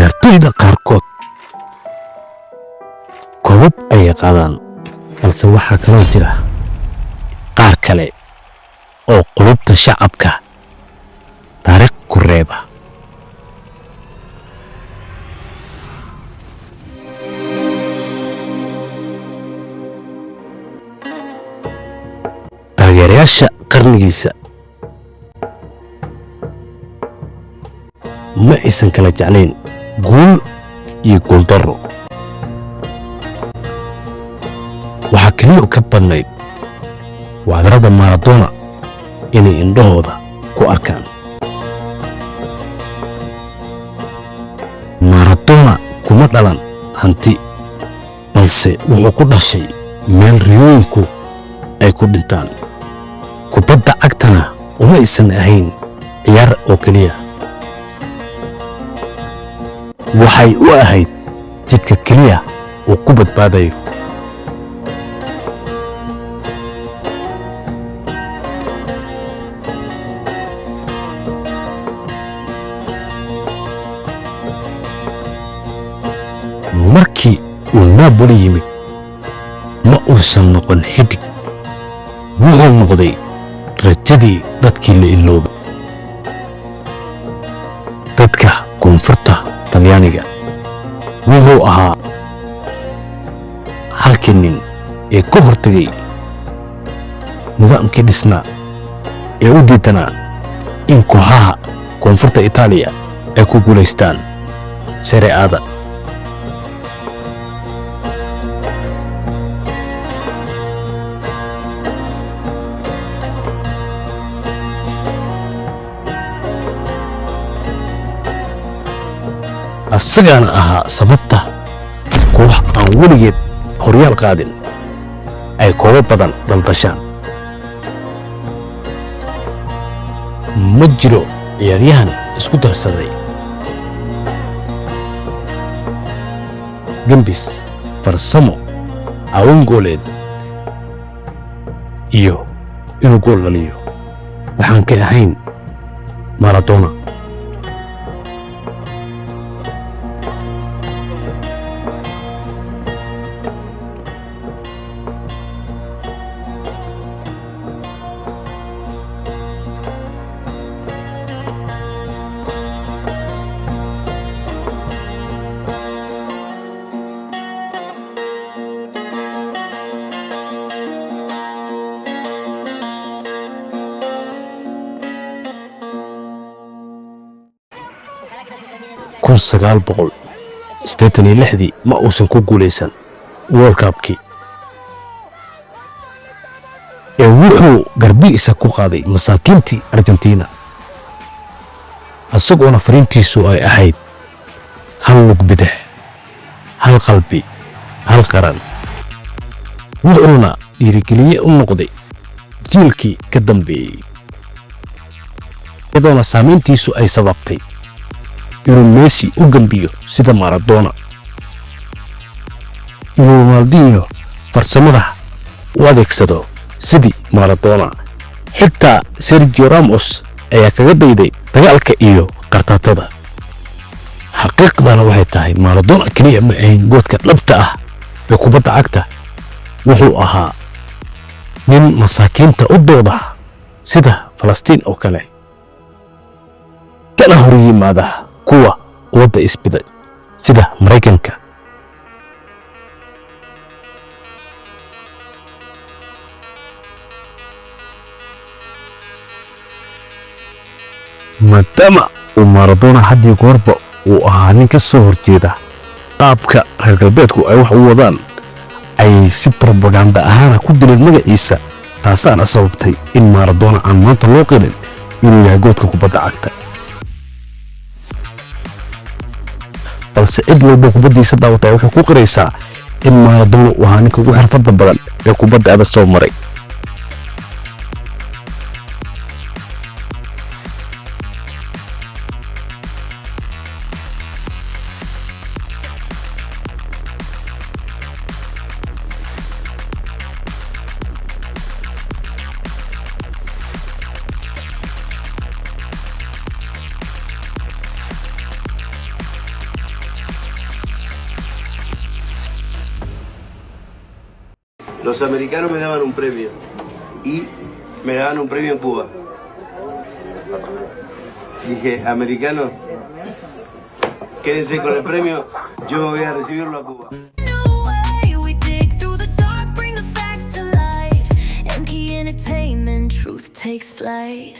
Ciyaartoyda qaarkood koobab ayay qaadaan, balse waxaa kaloo jira qaar kale oo qulubta shacabka taariikh ku reeba. Taageerayaasha qarnigiisa ma aysan kala jeclayn guul iyo guuldarro. Waxaa keliya ka badnayd wacdarada Maradona inay indhahooda ku arkaan. Maradona kuma dhalan hanti, balse wuxuu ku dhashay meel riyooyinku ay ku dhintaan. Kubadda cagtana uma aysan ahayn ciyaar oo keliya, waxay u ahayd jidka keliya uu ku badbaadayo. Markii uu Napoli yimid, ma uusan noqon xidig, wuxuu noqday rajadii dadkii la iloobay, dadka koonfurta Talyaaniga. Wuxuu ahaa halkii nin ee ka hortegay nidaamkii dhisnaa ee u diidanaa in kooxaha koonfurta Itaaliya ay ku guulaystaan Serie A-da. Asagaana ahaa sababta koox aan weligeed horyaal qaadin ay koobo badan daldashaan. Ma jiro ciyaaryahan isku darsaday gembis, farsamo, caawin gooleed iyo inuu gool dhaliyo waxaan ka ahayn Maradona. 1986-dii ma uusan ku guulaysan World Cupkii ee wuxuu garbihiisa ku qaaday masaakiintii Argentina, isagoona fariintiisu ay ahayd hal lug bidix, hal qalbi, hal qaran. Wuxuuna dhiirigeliye u noqday jiilkii ka dambeeyey, iyadoona saamayntiisu ay sababtay inuu Messi u gambiyo sida Maradona, inuu Ronaldinho farsamada u adeegsado sidii Maradona. Xitaa Sergio Ramos ayaa kaga dayday dagaalka iyo qartaatada. Xaqiiqdana waxay tahay, Maradona keliya ma ahayn goodka dhabta ah ee kubadda cagta. Wuxuu ahaa nin masaakiinta u dooda sida Falastiin oo kale, kana hor yimaada kuwa quwadda isbiday sida Maraykanka. Maadaama uu Maradona haddii goorba uu ahaa nin ka soo horjeeda qaabka reer galbeedku ay wax u wadaan, ayay si brobaganda ahaana ku dileen magaciisa, taasaana sababtay in Maradona aan maanta loo qirin inuu yahay goodka kubadda cagta. Balse cid walba kubaddiisa daawatay waxay ku qiraysaa in Maradona uu ahaa ninka ugu xirfadda badan ee kubadda adag soo maray. Los americanos me daban un premio y me daban un premio en Cuba. Dije: "Americanos, quédense con el premio, yo me voy a recibirlo a Cuba". No way, we dig through the dark, bring the facts to light. MK Entertainment, truth takes flight.